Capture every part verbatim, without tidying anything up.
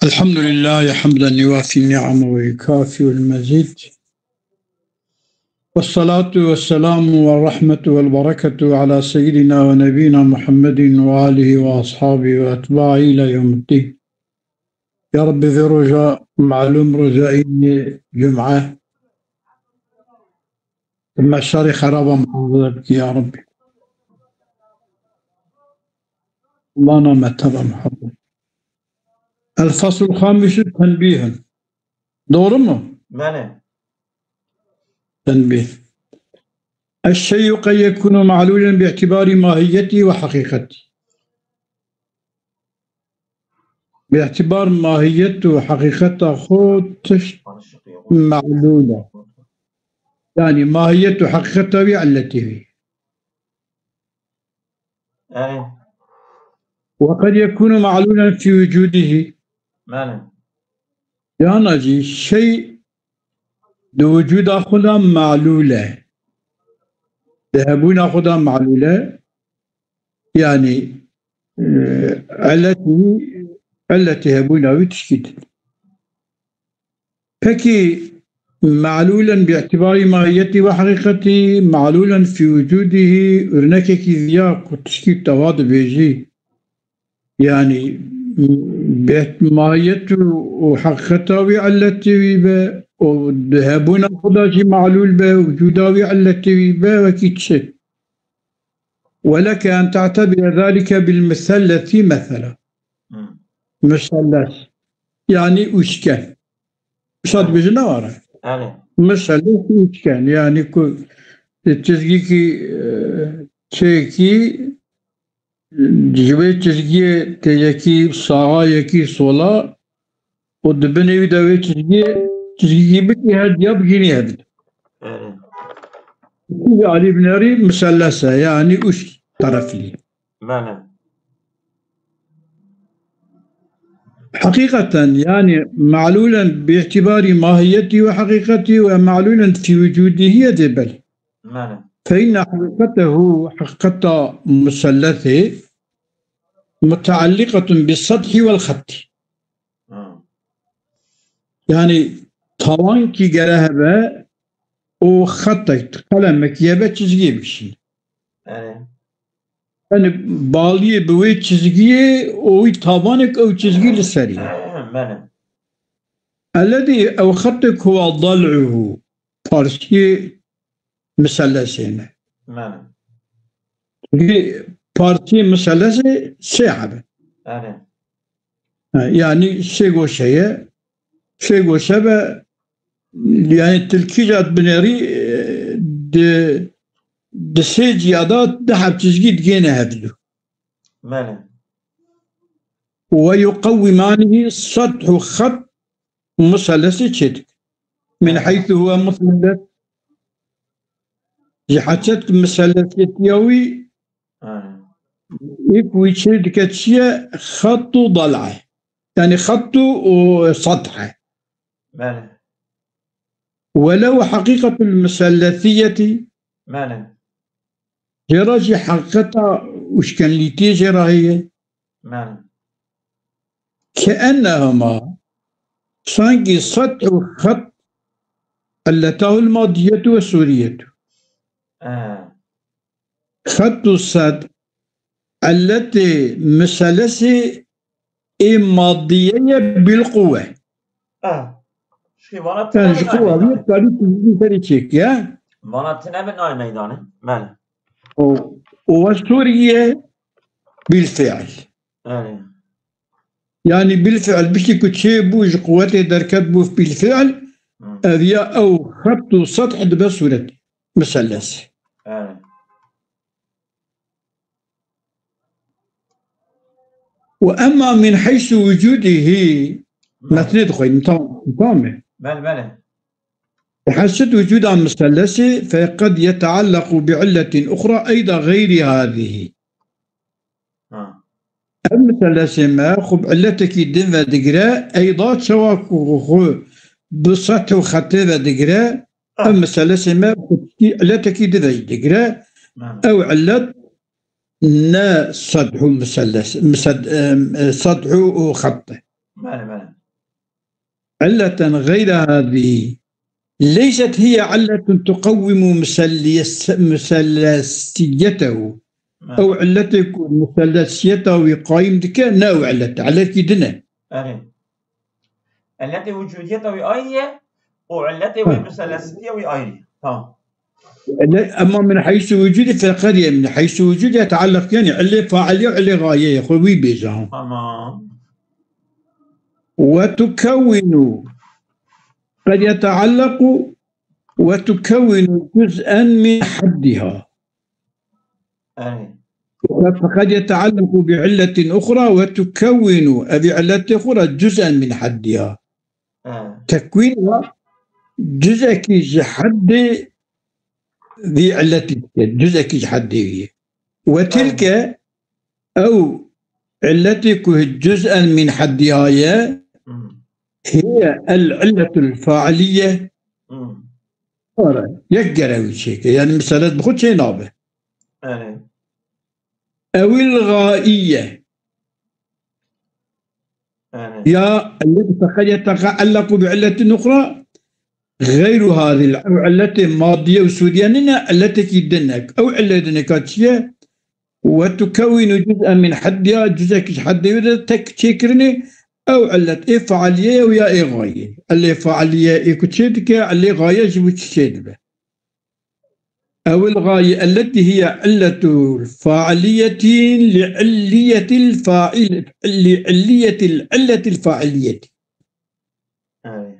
الحمد لله حمدا يوافي نعمه ويكافئ المزيد. والصلاة والسلام والرحمة والبركة على سيدنا ونبينا محمد وآله وأصحابه وأتباعه إلى يوم الدين. يا رب، في رجاء معلوم، رجاء جمعة. Meşarê xeraba muhafaza bike ya Rabbî. Lana me teba muhafaza. El faslul hamisu tenbihun. Doğru mu? Bele. Tenbih. Eşşey'u qed yekunu ma'lulen bi'tibari mahiyeti ve hakikati. Bi'tibar mahiyet û heqîqeta xwe tişt melûl e. Yanî mahiyet û heqîqeta wî, illetê wî. Erê. Ve qed yekûnu melûlen fî wicûdihî. Bele. Yana jî şey di wicûda xwe de melûl e. Di hebûna xwe de melûl e. Yanî, e, illetî, illetî hebûna wî tişkî din. Pekî, melûlen bi îtîbarî mahiyetî ve heqîqetî, melûlen fî wicûdihî, örnekekî viya ku tişkî te wa dibêjî. Yanî, be-, mahiyet û, û heqîqeta wî illetê wî be, û di hebûna xwe de jî melûl be, wicûda wî illetê wî be, wekî çi? ولك أن تعتبر ذلك بالمثلث مثلا. Hmm. Miselles. Yanî üçgen. Wisa dibêjin ne were? Erê. Miselles üçgen. Yanî ku çizgîkî, e, çêkî, ji wê çizgiyê tê yekî saxa, yekî sola, û di binê wî de wê çizgiyê, çizgîkî bikî her diya bigînî hev. Erê. Çizgî alî binerî miselles e, yanî üç taraflî. Bele. Heqîqeten, yanî melûlen bi îtîbarî mahiyetî ve heqîqetî ve melûlen fî wicûdihî ye dê bel. Bele. Fe inne heqîqetehu, heqîqeta musellesê, mutealliqetun bi sedhî vel xettî. Ha. Yanî tawankî gere hebe û xetek, qelemek hebe çizgiyê bikişîne. Erê. Yanî baliyê bi wê çizgiyê û wî tabanek ew çizgî li serî ye. Bele. Ellezî ew xetek huwa dal'uhu, parçeyê misellesê ne. Bele. Çünkü parçeyê misellesê sê hebe. Erê. Ha, yanî sê goşe ye. Sê goşe be, yanî tilkîca binêrî, e, di, di sê ciya de di heb çizgî digêne hevdû. Bele. Ve yuqewwimanihi sedhu xet musellesê çêdik. Min heythu huwe muselles, ji heçet ki musellesiyetiya wî, Aynen. Êk wî çê dike çi ye? Xet û dal'e. Yanî xet û, û sedh e. Bele. Welew heqîqetul musellesiyetî. Bele. Jê re jî heqîqeta ûşkenlîtiyê jê re heye. Bele. Keennehuma, sankî sedh û xet illetahul madiyetu ve suriyetu. Ee. Xet û sedh illetê miselesê ê madiye ye bilquwe. Ee. Şî vana Yani tine ji bin quwa nayê vî meydanê. Karî tizî serî çêkiye. Vana tine bin nayê meydanê. Bele. O, o ve suriye bilfiil. Erê. Yanî bilfiil biştî ku çêbû ji quwetê derket bû bilfiil, Hı. ev ya ew xet û sedh dibe sûret miselles. Erê. Ve emma min heysu wicudihî, Hı. metnê dixweynim, tamam, tamam mı? Bele, bele. Hesed wicuda misellesî, feqed yeteallaqu bi illetin uxra eyda geyri hadihi. Ha. Ev miselesê me xwe bi illetekî din ve digire, eyda çawa ku xwe bi sedh û xetê ve digire, Ha. ev miselesê me xwe illetekî din ve digire, Ha. ew illet ne sedh û miseles, mised-, e, e, sedh û xet e. Belê, belê. علة غير هذه ليست هي علة تقوم مثلث-، مثلثيته أو علة مثلثيته وقائم دكا، ناو علة، علة كي دنا. Erê. Illetê wicudiyeta wî ayrî ye û illetê wê miselesitiya wî ayrî ye. Tamam. أما من حيث وجود فقد، من حيث وجود يتعلق، يعني علة فاعلية وعلة غاية، خو وي بيجا. Tamam. وتكون، قد يتعلق وتكون جزءا من حدها. Erê. فقد يتعلق بعلة أخرى وتكون، أبي علة أخرى، جزءا من حدها. Erê. تكوينها جزءكي ji حدê vî illetî dike, cuzekî ji heddê wî ye. Wetilke ew illetê ku juz'en min heddî haye, Hmm. hiye el illetul failiye, Hmm. ara yek gere wî çêke. Yani miselet bi xwe çê nabe. Erê. Ewil gaiye. Erê. Ya التي فقد يتعلق بعلة أخرى غير هذه ال-، ew illetê madiye û sûriye nîne, illetekî din e. Ew illetê din e ka çi ye? وتكون جزءا من حدها, cuzekî ji heddê wê de tek çêkirinê, ew illet ê faaliye ye û ya ê gayê. Ilê faaliye ê ku çê dike, ilê gaye ji bo çi çê dibe? أو الغاية التي هي علة الفاعلية لعلية الفاعل، لعلية العلة الفاعلية. Erê.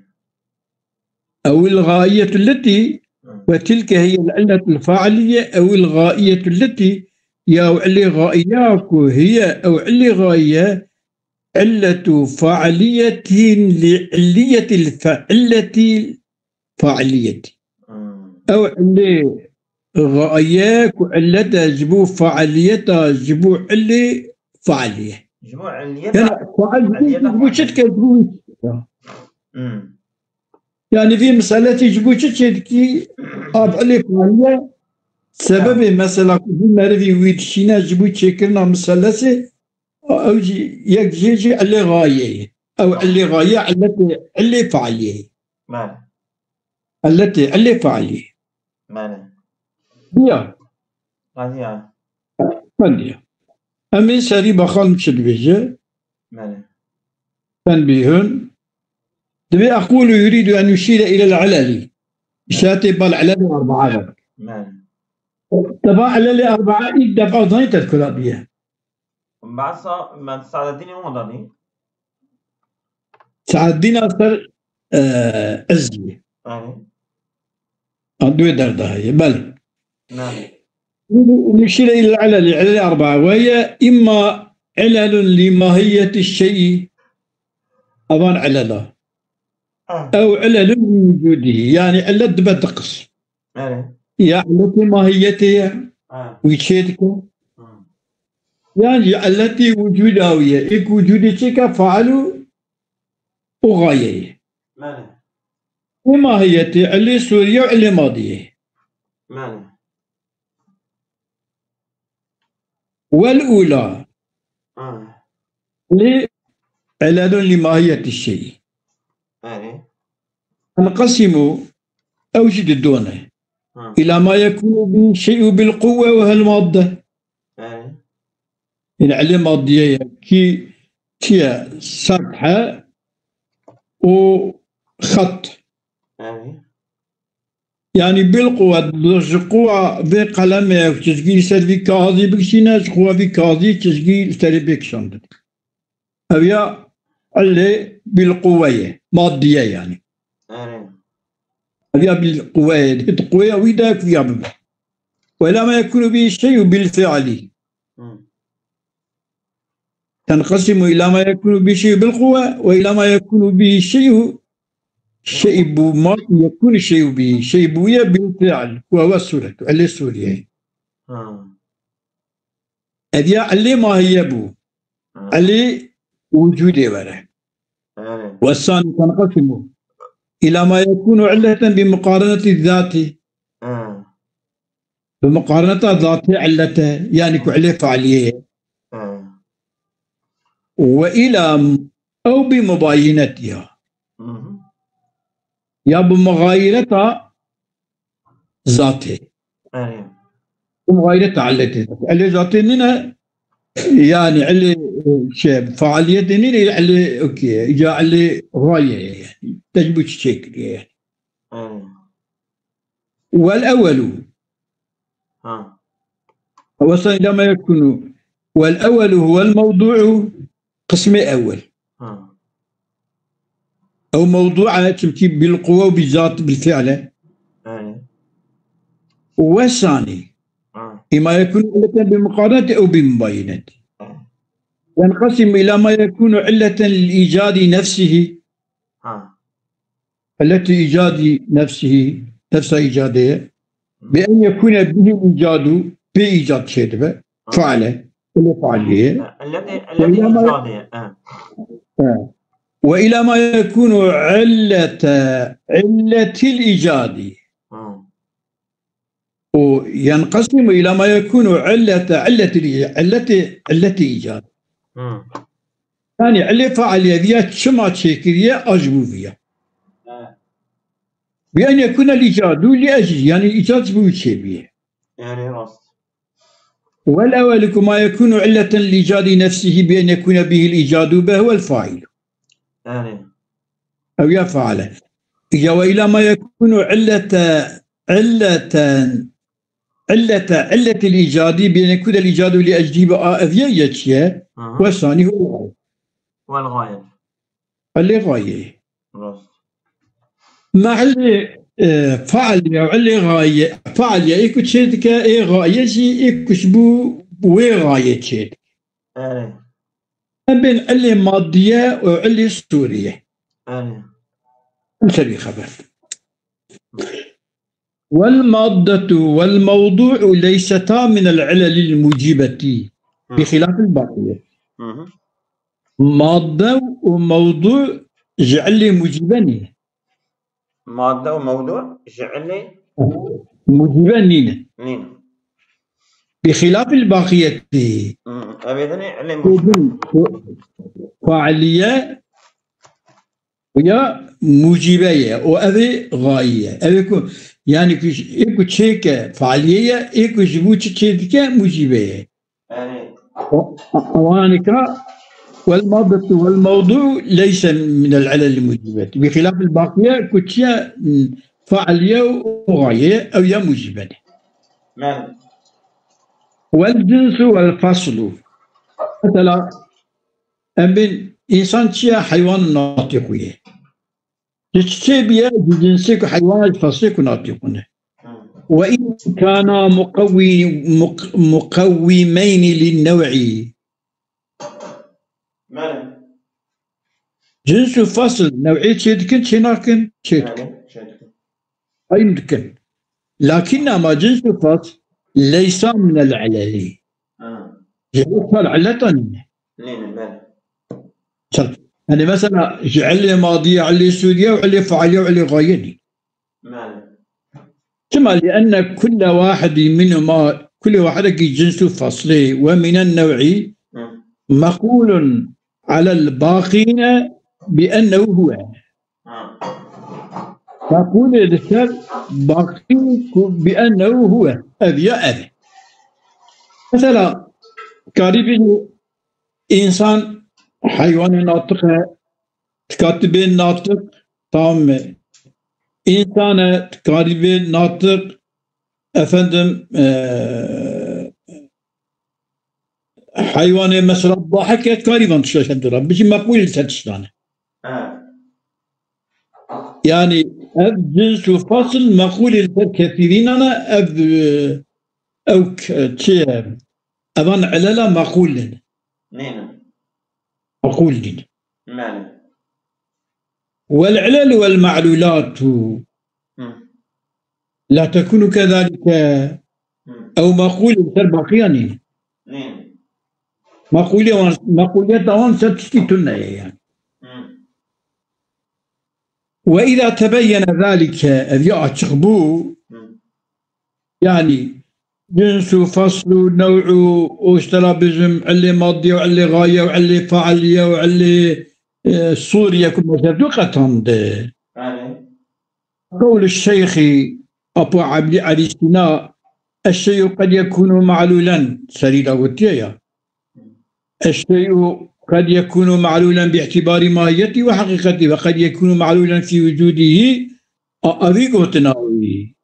أو الغاية التي، Hmm. وتلك هي العلة الفاعلية أو الغاية التي، ya ew ilê gaiye ku hiye ew ilê gaiye, علة فاعلية لعلية الفاعلة الفاعلية. Hmm. Ew ilê gaye ku illet e ji bo faaliyeta, ji bo ilê faaliye. Ji bo illiyeta. Yani faal ji bo çi dike, ji bo wî çi dike? Hmm. Yani vî miseletî ji bo çi çê dikî? Av ilê faaliye sebebê mesela ku vî merivî wî dişîne ji bo çêkirina miselesê, ew jî yek jê jî ilê gayê ye. Ew ilê gaye, illetê ilê faaliye ye. Belê. Illetê ilê faaliye. Belê. Ya. Qadiya. Qadiya. Em ê serî bakalım çi dibêje. Belê. Tenbîhun. Dibê أقول يريد أن يشير إلى العلل. İşaretê bal ilelê erbaa. Belê. Teba ilelê erbaa ilk defa zanî tedkura biye. Behsa me Saadetdînê wan danî. Saadetdîna ser, e, Ezgî. Erê. A, duê derda heye. Belê. Belê. نشير إلى العلل، علل أربعة، وهي إما علل لماهية الشيء، evan ilel a. Ah. Ew ilelun li wicûdî. Yani illet dibe du qism. Erê. Ya illetê mahiyetê ye, Ah. wî çê dike. Hmm. Yan jî illetê wicûda wî ye. Ê ku wicûdê çêke faal û, û gaye ye. Belê. Ê mahiyetê ilê sûriye û ilê madiyê. Belê. Wel ûla. Ah. Lê ilelun li mahiyetî şeyî. Erê. Enqesimu, ew jî di done. Ha. Îla ma yekûnu bi şey'u bil quwwe ve hel madde. Erê. Yani ilê maddiye ye ki çi ye? Sefhe û xet. Erê. Yani bil quwwe, ji quwa vê qeleme ye, çizgî li ser vî kaxizî bikişîne, ji quwa vî kaxizî çizgî li serê bê kişandin. Ev ya ilê bil quwwe ye, maddiye yani. Erê. Ev ya bil quwwe ye, di quwweya wî de kuya bibe. Ve la ma yekûnu bi şey'u bil fi'lî. Hı. تنقسم إلى ما يكون به شيء بالقوة وإلى ما يكون به شيء، شيء بو ما يكون شيء به، شيء بوية بالفعل، وهو الصورة، على السورية. Ha. Ev ya علة ماهية بو، Ha. علة وجودي وره. Yani. والثاني تنقسم إلى ما يكون علة بمقارنة الذات. Ha. بمقارنة ذات علة، يعني كو علة فعلية. Ha. وإلى ew bi mubayinetiha. Hı hı. Ya bi muxayireta zatê. Erê. Bi muxayireta illetê zatê. Ilê zatê nîne, yani ilê, e, şey, faaliyetê nîne, ilê, okey, ya ilê gayê, yani. Tecbû çiçek, yani. Erê. Vel ewelu. Ha. Wesa ila ma yekunu. Vel ewelu huvel mewdu'u. Qismê ewel. Ha. Ew mewdu e, çimkî bil quwe û bi zat, bil fi'l e. Erê. Wesani. Ha. Îma yekunu illeten bi muqareneti ew bi mubayineti. Ha. Yenqasimu ila ma yekunu illeten lil icadi nefsihi. Ha. Illeti icadi nefsihi, nefsa icadê ye. Bi en yekune bihil icadu, pê icat çêdibe. Ha. Faale. Ile faaliye. Ha, illeti, illeti icadê ye. Ha. Ha. Ve ila ma yekunu illete, illetil icadi. Ha. Û yenqasimu ila ma yekunu illete, illeti, illeti, illeti icad. Hı. Yani ilê faaliye viya çima çêkiriye, a ji bo viya. Evet. Bi en yekuna l icadu li ecli, yani icat ji bo wî çêbiye. Yani rast. Vel ewelu ma yekunu illeten li icadi nefsihi bi en yekuna bihil icadu be huvel failu. Yani. Ew ya faale. Ya ve ila ma yekunu illete, illeten, illete, illetil icadi bi en yekuna l icadu li ecli be a ev ye ye çi ye? Hı hı. Wesani huvel gayet. Huvel gayet. Ilê gayê. Rast. Ma ilê, e, faaliye, ilê gayê, faaliye ê ku çêdike, ê gayê jî ê ku ji bo wê gayê çêdike. Erê. Em bên ilê madiye û ilê sûriye. Erê. Em ser vî xeber. Vel maddetu vel mewdu'u leyseta minel ilelil mucibeti. Hı. Bi xilafil baqiye. Hı hı. Madde û mewdu ji ilê mucibe nîne. Madde û mewdu ji ilê mucibe nîne. Nîne. Bi xilafil baqiyetî. Hı. Evê dinê ilê mucibe. Din, faaliye ya mucibe ye. O evê gayî ye. Evê ku, yani ku, ê ku çêke faaliye ye, ê ku ji bo çi çêdike mucibe ye. Yani. O, o anika, vel maddetu vel mewdu leyse minel ilel mucibet. Bi xilafil baqiye ku çiye, m, faaliye û gayê, ew ya mucibe ne. Yani. Vel cinsu vel faslu. Mesela, em bên însan çi ye? Heywan natiqû ye. Ji çiçê bûye, ji cinsê ku heywana, ji feslê ku natiqû ne. Ve in kana muqewwi-, muq-, muqewwimeyni lin new'i. Cins û fasl new'ê çê dikin, çê nakin? Çê dikin. Heym dikin. Lakin ama cins û fasl leysa minel ileli. Ha. Ji her çar illeta nîne. Nîne, belê. Çar. Yani mesela ji ilê madiye, ilê sûriye û ilê faaliye û ilê gayê nîne. Belê. Çima? Li enne kulle wahidî minhuma, kulê wahidekî cins û faslê we minen new'î Hı. meqûlun alel baqîne bi ennehu huwe. Ha. Meqûlê li ser baqî ku bi ennehu huwe. Ev ya ev e. Mesela, karî bî însan heywanê natiq e, dikatî bê natiq, tamam e. Însan e, dikarî bê natiq, efendim, e, heywanê mesela dahik e, dikarî van tişta şev dira. Bijî meqûl li ser tiştan e. Ha. Yani ev cins û fasl meqûlê li ser kesîrînan e, ev, e, ew k-, çi ye? Evan ilela meqûl in. Nîne. Meqûl nîne. Belê. Wel ilel wel me'lulatu Hı. la tekunu kezalike. Hı. Ew meqûl li ser baqiya nîne. Nîne. Meqûlê wan, meqûliyeta wan ser tiştî tune ye yani. Hı. Ve izâ tebeyyene zalike, ev ya açık bû, Hı. yani cins û fasl û new'û û, işte la bijim, ilê maddiye û ilê gaye û ilê faaliye û ilê e, Sûriye ku me jê re qetand. Belê. قول الشيخ أبو عبد علي سينا: الشيء قد يكون معلولا. Serî de gotiye ya. الشيء قد يكون معلولا باعتبار ماهيته وحقيقته، وقد يكون معلولا في وجوده. A, evî gotina wî.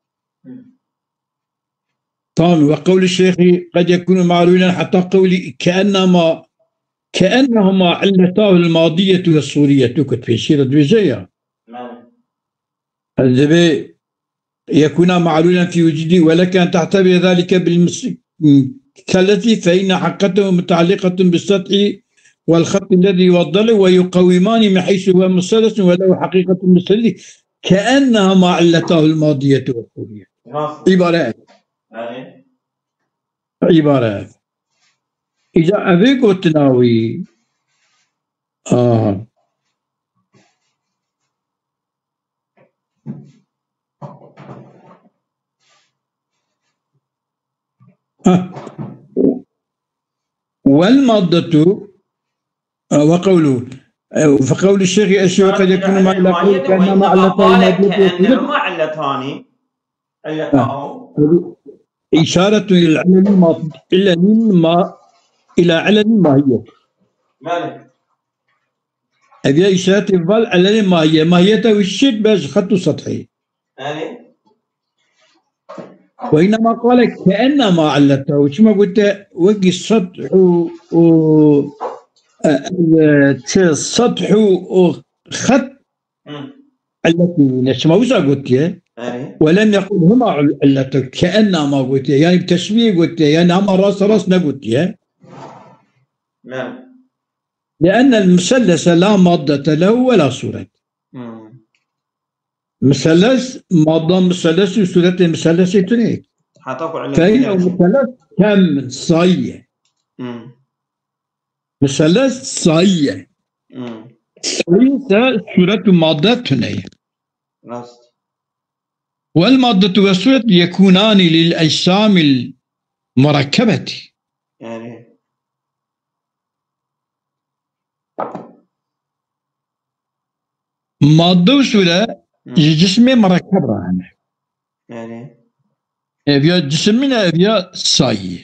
Tamam. وقول الشيخ قد يكون معلولا حتى قولي كأنما، كأنهما علتاه الماضية والصورية. Tu ku pêşî re dibêje ya. Belê. Ez dibê يكون معلولا في وجوده، ولك أن تعتبر ذلك بالمس-، مثلث، فإن حقيقته متعلقة بالسطح والخط الذي يوضله، ويقومان من حيث هو مثلث وله حقيقة مثلث، كأنهما علتاه الماضية والصورية. Rast. Îbare. Belê. Îbare. Îca evê gotina wî. Aha. Ha. والمادة، آه، وقوله، آه، فقول الشيخ الشيخ قد يكون ما إلى قوله كأنما علتان المادة. كأنهما علتان. علتاه. إشارة إلى العلل ما، إلى ما، إلى علل ماهية. Belê. Ev ya îşaretê val علل ماهية. Mahiyeta wî çi dibe ji xet û sethî. Belê. وإنما قال كأنما علته. Çima gote wekî seth û, û, e, e, çi seth û, û xet Hı. Illetî ne, çima wisa gotiye? Erê. Ve lem yekul huma il-, illete, ke ennama gotiye. Yani bi teşbîhê gotiye. Yani ama rast rast negotiye. Ne? لأن المثلث لا مادة له ولا صورة. Hı. Miseles, madda miseles û sûretê miselesê tune. Heta ku illet فإنه مثلث كم sayı. Hı. Miseles sayı ye. Hmm. Sayı ise suret û madde tune ye. Rast. والمادة والصورة يكونان للأجسام المركبة. Yani. Madde û sure Hmm. ji cismê mirekkeb re hene. Yani. Ev ya cisim ne, ev ya sayı.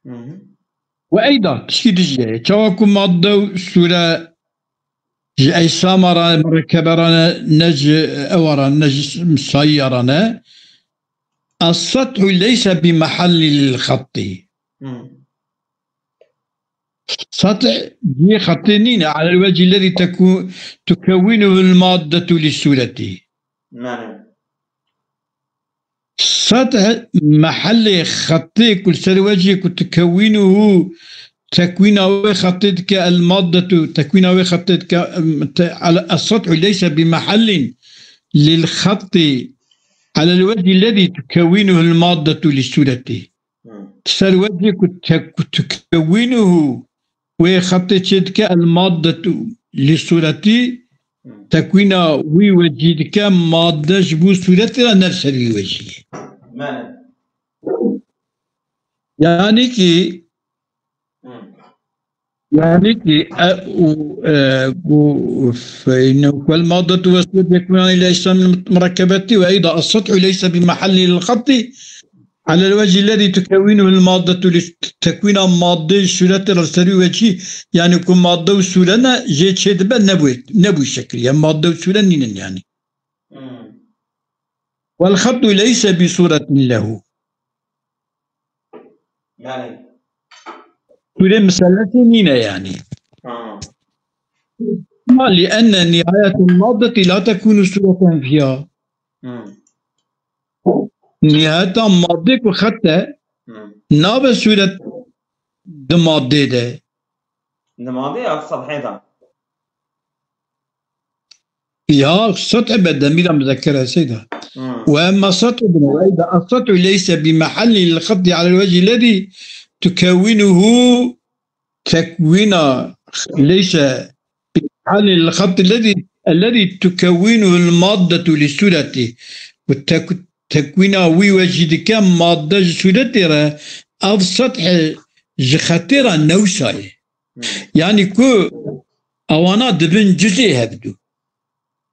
Hı hı. Ve eyda, tişkî dijî ye. Çawa ku madde û sure ji eysama re, mirekkebe re ne, ne ji ewa re, ne ji sayîya re ne. Es-sethu leyse bi mehellî lil xettî. Hı. Seth cihê xetê nîne. Alel wecî lezî teku-, tukewwînuhul maddetu li sûretî. Mane. Seth mehellê xetê ku li ser wecihê ku tukewwînuhu tekwîna wê xetê dike el maddetu, tekwîna wê xetê dike, em, te-, al-, es-sethu leyse bi mehellin lil xetî alel wecî lezî tukewwînuhul maddetu li sûretî. Hı. Ser wecihê ku te-, ku tukewwînuhu wê xetê çê dike el maddetu li sûretî, Hı. tekwîna wî wecî dike madde ji bo sûretê re ne li ser wî wecî ye. Mane. Yani ki Hı. Yani ki, e, û, e, bu, فإنه والمادة والصورة يكونان للأجسام المركبة، وأيضا السطح ليس بمحل للخط على الوجه الذي تكونه المادة للس-، tekwîna madde sûretê re li ser wî wecî, yani ku madde û sûre ne, jê çê dibe, ne bu, ne bu şekil. Yani madde û sûre nînin yani. Hmm. والخط ليس بصورة له. Yani. Sûre miselesê nîne yani. Ha. Ama لأن نهاية المادة لا تكون صورة فيها. Hmm. Nihayeta madde ku xet e, Hmm. nabe sûret di madde de. Di madde ya sethê de. Ya, seth be demîra muzekker e, seyda. Hmm. Ve emme seth bine, ve eyda es-sethu leyse bi mehellin lil xetti alel wecî lezî tukewwinuhu tekwîna leyse bi mehellin lil xetti lezî, ellezî tukewwinuhul maddetu li sûretî. Û tek-, tekwîna wî wecî dike madde ji sûretê re, ev seth ji xetê re newsa ye. Hmm. Yani ku ewana dibin cuzê hevdu.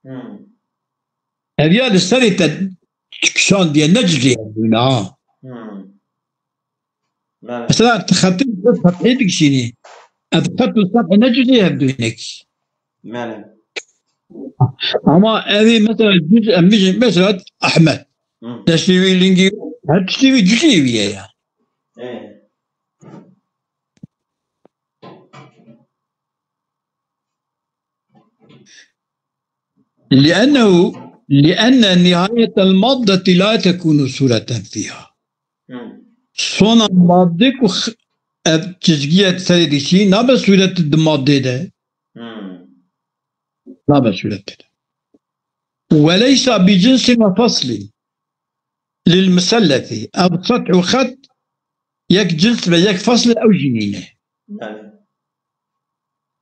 Hmm. Ev ya li serê te kişandiye, ne cuzê hevdu ne ha. Hmm. Belê. Mesela tu xetê li ser sethê dikişînî. Ev xet û seth ne cuzê hevdu ne ki. Belê. Ama ev ê mesela cuz, em bijin mesela Ahmet. Hmm. Destê wî, lingî, her tiştê wî cuzê wî ye ya. Ê. لأنه، لأن نهاية المادة لا تكون صورة فيها. Hmm. Sona madde ku x-, ev çizgiye serê dişî nabe sûret di madde de. Hmm. Nabe sûret de. وليس بجنس وفصل للمثلث. Ev seth û xet yek cins ve yek fasl e, ew jî nîne. Belê.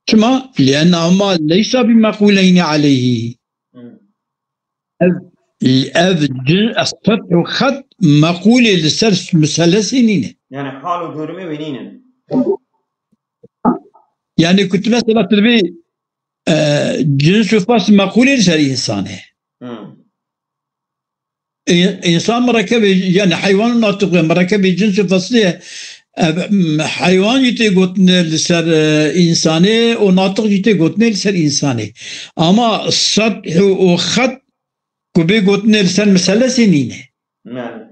Çima? لأنهما ليس بمقولين عليه. Hmm. Ev, ev cin-, seth û xet meqûlê li ser miselesê nîne. Yani hal û durumê wê nîne. Yani ku tu mesela tu dibî, e, cins û fasl meqûlê li ser însanê. Hmm. Î-, însan mirekebê, yani heywan û natiq ve mirekebê cins û feslê ye. Ev, m-, heywan jî tê gotinê li ser, e, însanê û natiq jî tê gotinê li ser însanê. Ama seth û xet ku bê gotinê li ser miselesê nîne. Yani.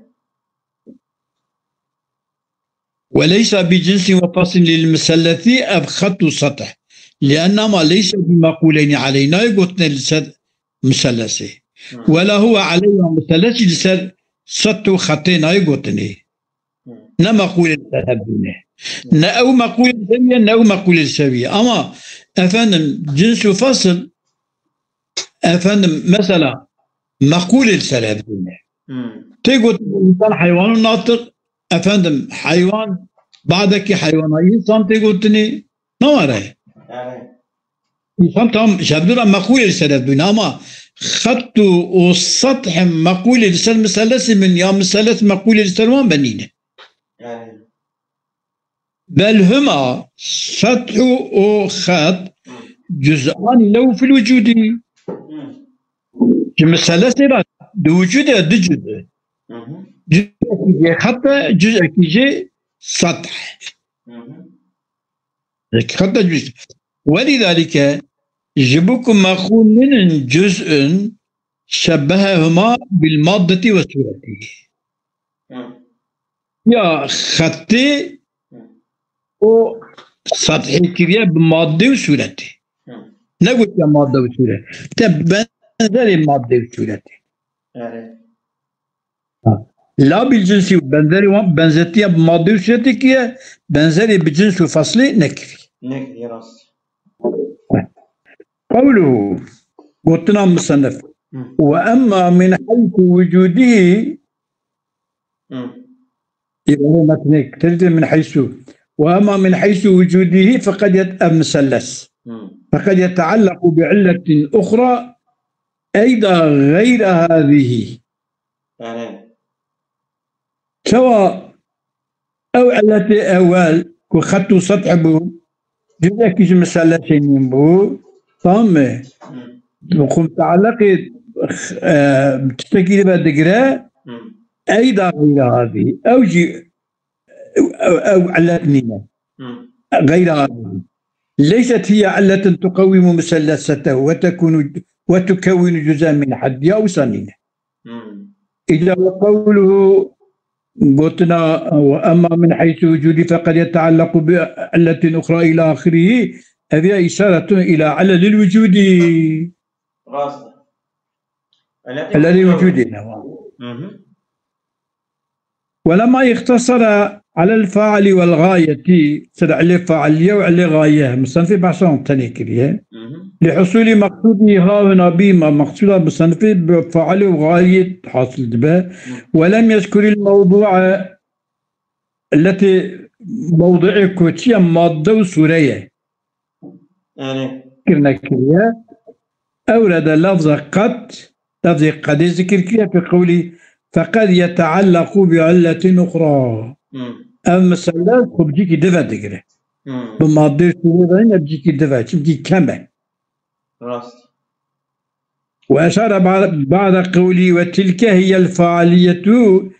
وليس بجنس وفصل للمثلث, ev xet û seth. لأنهما ليس بمقولين عليه, nayê gotinê li ser miselesê. Hmm. ولا هو عليه, miseles jî li ser seth û xetê nayê gotinê. Hmm. Ne meqûlê li ser hevdû ne. Hmm. Ne ew meqûlê li ser wî ye, ne ew meqûlê li ser wî ye. Ama efendim cins û fasl, efendim mesela meqûlê li ser hevdû ne. Hmm. Tê gotin însan heywan û natiq, efendim heywan, badekî heywana însan tê gotinê. Ne were? Yani. Însan tam ji hevdû re meqûlê li ser hevdû ne, ama xet û, û seth meqûlê li ser miselesê min ya miseles meqûlê li ser wan benîne. Yani. بل هما, seth û xet, جزءان له في الوجود. Hmm. Ji miselesê re di wicûdê de du cuz e. Hı hı. Cuzekî jê xet e, cuzekî jê seth. Hı hı. Yek xet e cuz. ولذلك, ji bo ku meqûl nînin, جزء شبههما بالمادة والصورة. Hı. Ya xetê û sethê kiriye bi madde û sûretê. Hı. Negotiye madde û sûret. Te benzerê madde û sûretê. Yani. Ha. La bil cinsî û benzerê wan, benzetiya bi madde û sûretê kiriye, benzerê bi cins û feslê nekirî. Nekirî, rast. Qewluhu, gotina musennif. Hı. Ve emma min heysu wucudihi, Hı. Îbare metnek, terî min heysu. Ve emma min heysu wucudihi feqed yet-, ev miselles. Hı. Feqed yeteallaku bi illetin uxra eyda geyre hadihi. Yani. Çawa ew illetê ewel ku xet û seth bû, cuzekî ji miselesê nîn bû, tamam mı? Hı. Ku muteleqê, e, tiştekî dibe digire, Hı. eyda geyre hadihi. Ew jî, ew, ew, ew illet nîne. Hı. Geyre hadihi. Leyset hiye illetin tuqewimu musellesetehu ve tekunu, ve tukewwinu cüzen min hadd. Ya wisa nîne. Hmm. Îca ve qewluhu, gotina, ve emma min heysu wucudî feqed yeteallaku bi illetin uxra ila ahirî, ev ya îşaretun ila ilelil wucudî. Rast e. Illetê Ilelil wucudî. Wucudî ne wa. Hı hı. Ve lema îxtesara alel faili vel gayeti, ser ilê failiye û ilê gaye, musennifê behsa wan tenê kiriye. Hı hı. Li husûlî meqsûdî hahuna bîma, meqsûda musennifê bi failê û gayet hasil dibe. Hı. Ve lem yezkuril mewdûe, illetê mewdûê ku çi ye, madde û sûre ye. Yani. Zikir nekiriye. Ewrede lafza qed, lafzê qedê zikir kiriye, fi qewlî, feqed yeteallaku bi illetin uxra. Hı. Ev mesele xwe bi cîkî dive digire. Hmm. Bi madde sûrê ve ne cîkî dive, çimkî kem e. Rast. Ve eşare ba'de qewlî ve tilke hiyel faaliyetû,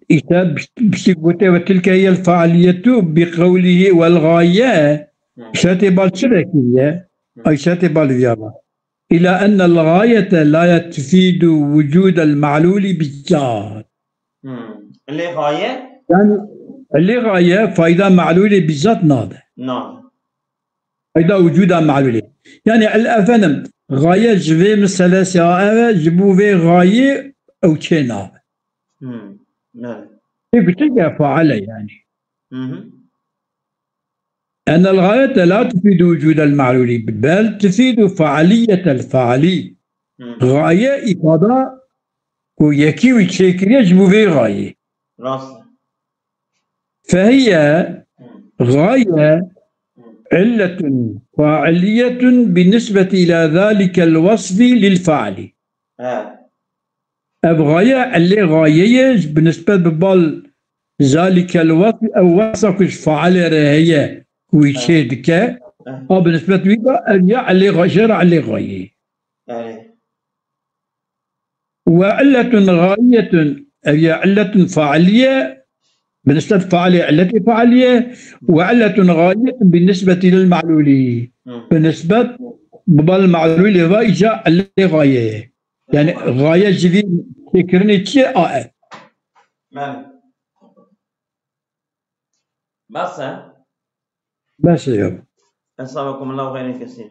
işte piştî gote ve tilke hiyel faaliyetû bi qewlî vel gaye, hmm, şertê bal çi vekiriye? Hmm. Ay şertê bal viya ba. Îla ennel gayete la yetfîdu wucûdel ma'lûlî bizzat. Hmm. Lê gaye? Yani, lê gaye fayda ma'lûlê bizzat nade. Nade. Fayda wucûda ma'lûlê. Yani, el efendim, gaye ji vê meselesê a ev e, ji bo vê gayê ew çê nabe. Hmm. Evet. Tê gotin ke faal e yani. Hı hı. Enel gayete la tufîdu wucûdel ma'lûlî, bel tufîdu faaliyetel faalî. Hı. Gaye îfada ku yekî wî çêkiriye ji bo vê gayê. Rast e. Fehiye, hı, gaye, hı, illetun failiyetun bi nisbeti ila zalikel wasfi lil faali. He. Ev gaye, ilê gayeyê bi nisbet bi bal zalikel wasf, ew wasfa ku ji failê re heye, ku wî, he, çê dike, he, a bi nisbet wî de ev ya ilê ga-, jê re ilê gayeyê. Erê. Ve illetun gayiyetun, ev ya illetun failiye, bi nisbet failê illetê failiye, ve illetun gayiyetun bi nisbeti lil ma'lûlî. Hı. Bi nisbet bi bal ma'lûlê ve îca ilê gayeyê. Yani, tamam, gaye ji vî çêkirinê çi ye? A e. Belê. Bes e? Bes e ya. Estağfirullah, xeyrê kesîr.